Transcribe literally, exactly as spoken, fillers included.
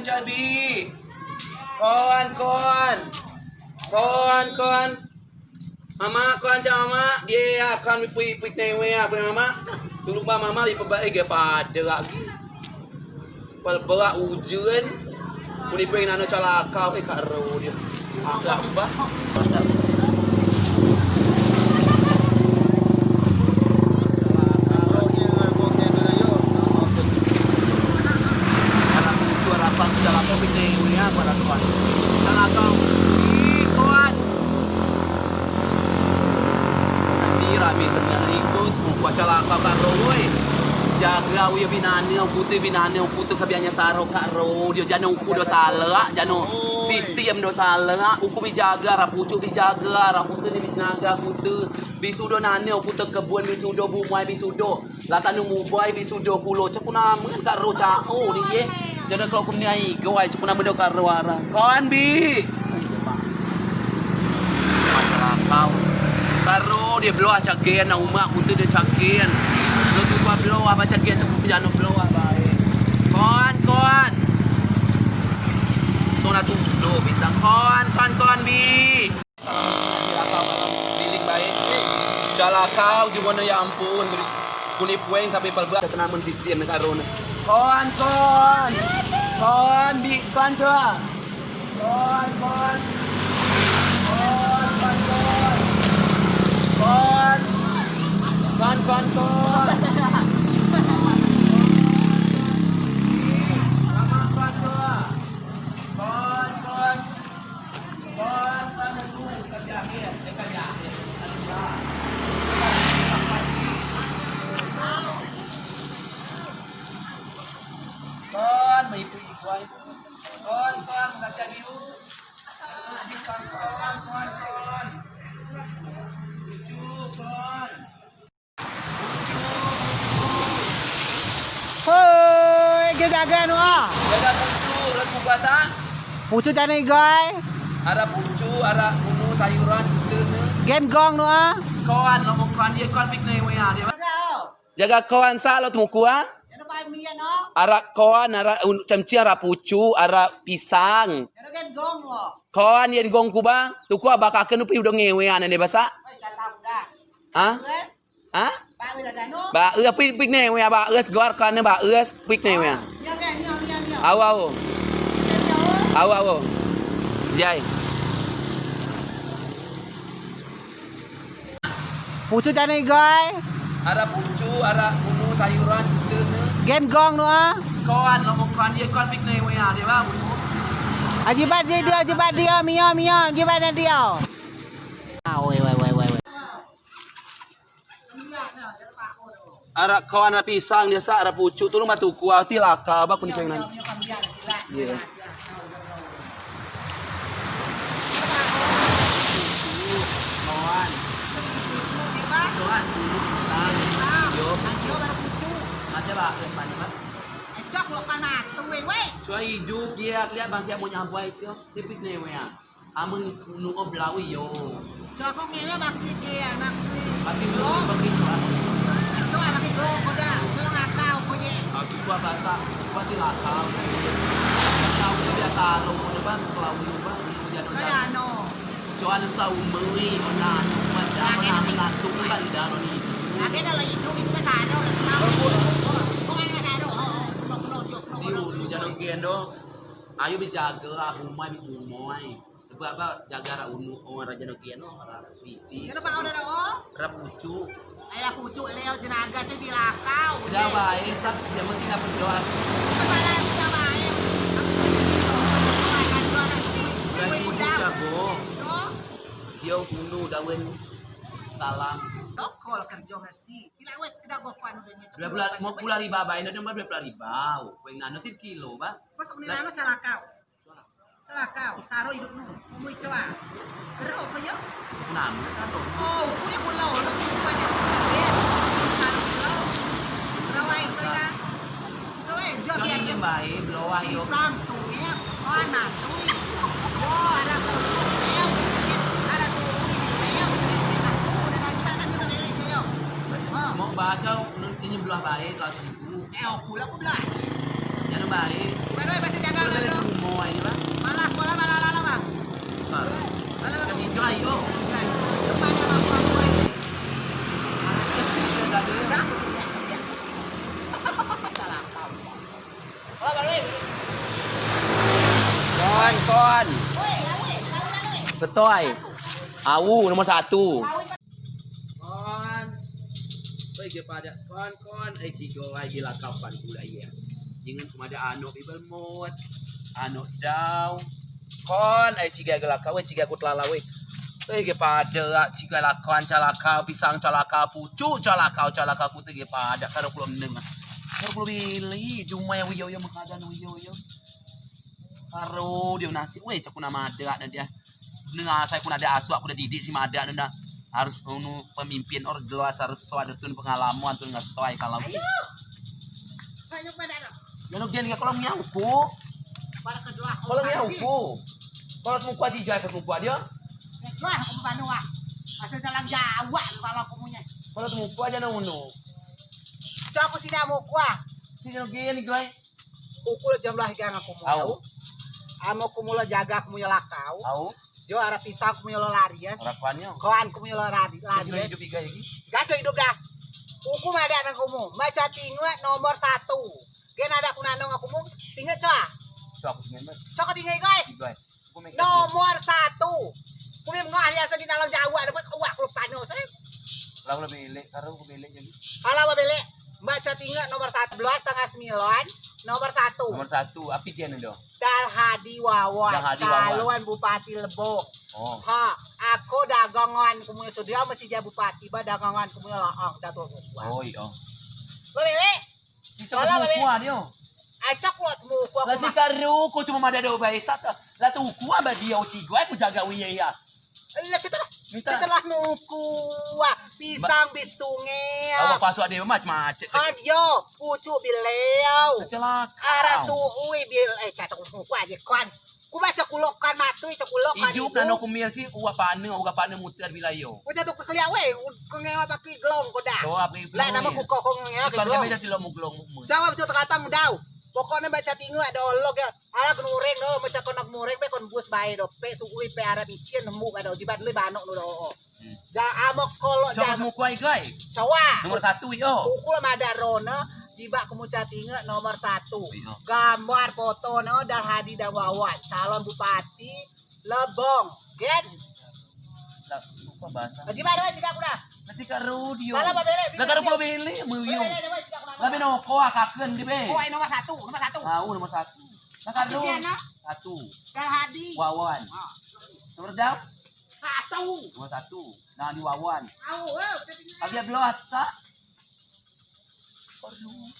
Cabi. Koan, koan. Koan, koan. Mama, koan, cak mama. Dia, koan, pui, pui, newe, pui, mama. Tulung ba mama, di pebak, eh, pade lagi. Pal berak ujen. Kuni peng nano calaka, eh, kak ro dia. Agak ubah. Iko, iko, iko. Nanti rame sebenarnya ikut, buat calaka kak ro, woi. Jaga, woi, binane, uku te binane, uku te kebianya saro kak ro. Dio jano uku do salah, jano sistem do salah. Uku bi jaga, ara pucuk bi jaga, ara putu ni bi naga putu. Bi sudo nane, uku te kebun, bi sudo bumai, bi sudo. Lah tanu mubai bi sudo kulo, cak ku namen kak ro cak o di ye. Jano kalau ku niai igo ai, cak ku namen do kak ro ara. Koan bi. Masalah kau. Kak ro dia beloa cagen, na umak kute dia cagen. Lo tu gua beloa ba cagen, cak ku jano beloa bae. Koan, koan. Sona tu do bisa. Koan, koan, koan bi. Biling bae. Calaka, ujung kono, ya ampun. Kuni pueng sampai pelbak. Tenamen sistem ne kak ro ne. Koan, koan. Koan, bi, koan, coa. Koan, koan. Koan, koan, koan. Koan. Koan, koan, koan. Koan, koan. Hoi, gen jaga nu ah. Jaga pucuk, lek ku basah. Pucuk jano igai. Ara pucuk, ara unu sayuran, gitu ne. Gen gong nu ah. Koan, ngomong koan, dia koan pik ne, wea, dia. Jaga koan sa lo temuku ah. Ara koan, ara un-, cemci, ara pucuk, ara pisang. Koan, yen gong ku ba. Tuku abak kaken upi udah ngewe, ane ne basa. Ha? Ha? Ba, eh, pik, pik ne, wea, ba, es, goar, kan, ba, es, pik ne, wea. Awo, awo. Awo, awo. Jai. Pucuk jano igai. Ara pucuk, ara unu sayuran, gitu ne. Gen gong nu ah. Koan, ngomong koan, dia koan pik ne, wea, dia, ba, unu. Ajibat dia, ajibat dia, mio, mio, ajibat dia. Ah, woi, woi, woi, woi, woi. Ara koan, ara pisang, dia sa, ara pucuk, tulung ba tuku, ati laka, ba, kunceng nan. Iya. Koan. Koan, pisang. Yo. Ada, ba, yang mana, ba? Cok, lo kan atu, weh, weh. Cua idup, dia, lihat bang siap mau nyampai, sio. Sipit ne, wea. Amen nu'o belawi yo. Coa ko ngewe bakti dia, bakti. Bakti dulu, bakti dulu. Coa bakti dulu, ko dah. Tolong akau, ko ye. Aku kuat basah, kuat di lakau. Lakau tu biasa lo, ko depan, ko lawan lo, Bang. Ko jano. Coa nem sau mei, mana, mana, mana, tu kan dah lo ni. Ade dah lagi tu, itu kan sado. Ko kan sado. Di ulu jano gen do. Ayo bi jaga, ah, umai bi umai. Sebab ba jaga ara unu, o, ara jano gen, o, ara pipi. Kenapa kau dah, o? Ara pucuk. Ai, ara pucuk leo jenaga cek di lakau. Udah bae, sab, yang penting dapat doa. Kepala udah bae. Berarti itu jago. Dia unu daun salam. Tokol kerja masih. Kila wet keda gua kuan udah nyetok. Dua belas, mau puluh ribu bae, ndak ada dua belas ribu. Kau yang nano sih kilo, ba. Masuk ni nano calakau. Celaka, saro idup nu, umui coa. Gero ko yo? Nam, kata. O, umui pulau, lo ku banyak. Saro pulau. Rawai ko ina. Rawai, jo biar. Yang baik, belawah yo. Pisang, sungep, o, natui. Yo, ada sungep, ada tui, yo, ada tui, ada tui, ada tui, ada tui. Mau baca, ini belah baik, kelas ibu. Eh, aku lah, aku belah. Jalan baik. Baru masih jaga. Kalau dari rumah ini, Bang. Malah, malah, malah, malah, Bang. Malah, Bang. Kan hijau, ayo. Depan ada Bang, Bang, Bang. Malah, Bang. Kon, kon. Betul. Au, nomor satu. Kon. Oi, ge padeak kon, kon. Ai, cigai lagi lakau pan kulo ye. Jangan ku madeak anok bibel mot. Anok dau. Kon, ai, cigai ge lakau, wei, cigai ku telalau, wei. Oi, ge padeak, cigai lakau, coa lakau, pisang coa lakau, pucuk coa lakau, coa lakau, ku te ge padeak, karo kulo meneng. Karo kulo beli, dumai uyo-uyo, makadan uyo-uyo. Karo dio nasi, wei, coa ku nak madeak ne dio. Neng asai ku nak asuak, ku nak didik si madeak ne. Harus unu pemimpin or jelas harus so ade tun pengalaman tun ngetoi kalau. Ayo. Ayo pada dah. Kalau gen kalau miau ku. Pada kedua. Kalau miau ku. Kalau temu ku aja jai, kalau temu ku aja. Wah, aku panu ah. Asal dalam Jawa kalau aku punya. Kalau temu ku aja no unu. Coa ku sini amu ku ah. Sini gen gue. Uku lok jemlah igai ngen kumu. Au. Amen kumu lok jaga kumu yo lakau. Au. Jo, ara pisau kumu yo lok laris. Ara kuan yo. Koan kumu yo lok laris. Silo idup igai lagi. Gaso idup dah. Uku madeak ngen kumu. Mai coa tingea nomor satu. Gen ade ku nano ngen kumu. Tingea coa. Coa ku tingea, Mbak. Coa ku tingea igai. Igai. Nomor satu. Kumu mengoa dia segi dalam Jawa, dapat uak kulo pano se. Kalau lebih elek, kalau lebih elek jadi. Kalau lebih elek, Mbak coa tingea nomor satu belas tanggal sembilan, nomor satu. Nomor satu, api dia nih, dong? Dalhadi Wawan, Dalhadi Wawan. Calon Bupati Lebong. Oh. Ha, aku dagangan kumu sudo mesti jadi bupati, ba dagangan kumu laang, dah tu aku buat. Oh, iya. Lebih elek. Cok mukua dio. Acok kulo temukua. Lah si karu ku cuma madeak do bae sat. Lah tu ukua ba dio cigai ku jaga uye ya. Lah citelah. Citelah mukua. Pisang bisunge. Awak pasuak dio macem-macem. Kan dio pucuk bileu. Celaka. Ara suui bil, eh, catok mukua aja kan. Ku ba coa kulo kan matei, coa kulo kan idup. Idup nano kumil si, uak pane, uak pane muter bilai yo. Ku jatuh ke keliak we, ku ngewa pakai gelong ko dah. Lah namo ku kok ngewa pakai gelong. Kalau kami silo mu gelong mu. Jawab tu tekatang dau. Pokokne Mbak coa tingea ade olok ya. Ala kenureng do, Mbak coa konak mureng pe kon bus bae do. Pe suui pe ara micin nemu kado jibat le banok nu do. Hmm. Ja, amen kulo. Coa ja mukua igai. Coa. Nomor satu yo. Uku lok madeak rone, jibeak kumu coa tingea nomor satu. Iyo. Gambar foto ne Dalhadi dan Wawan, calon bupati Lebong. Gen? Lah, lupa bahasa. Jibeak do, jibeak ku dah. Masih karu dio. Lah, lah, babelek, lah, karu babelek, muyung. Babelek, babelek, jibeak ku nama. Lah, beno ko akaken di be. Ko, eh, nomor satu, nomor satu. Tahu nomor satu. Lah, karu. Satu. Dalhadi. Wawan. Ah. Nomor dau? Satu. Nomor satu. Nah, di Wawan. Au, eh, udah tinggal. Lagi belas, sa. Perlu.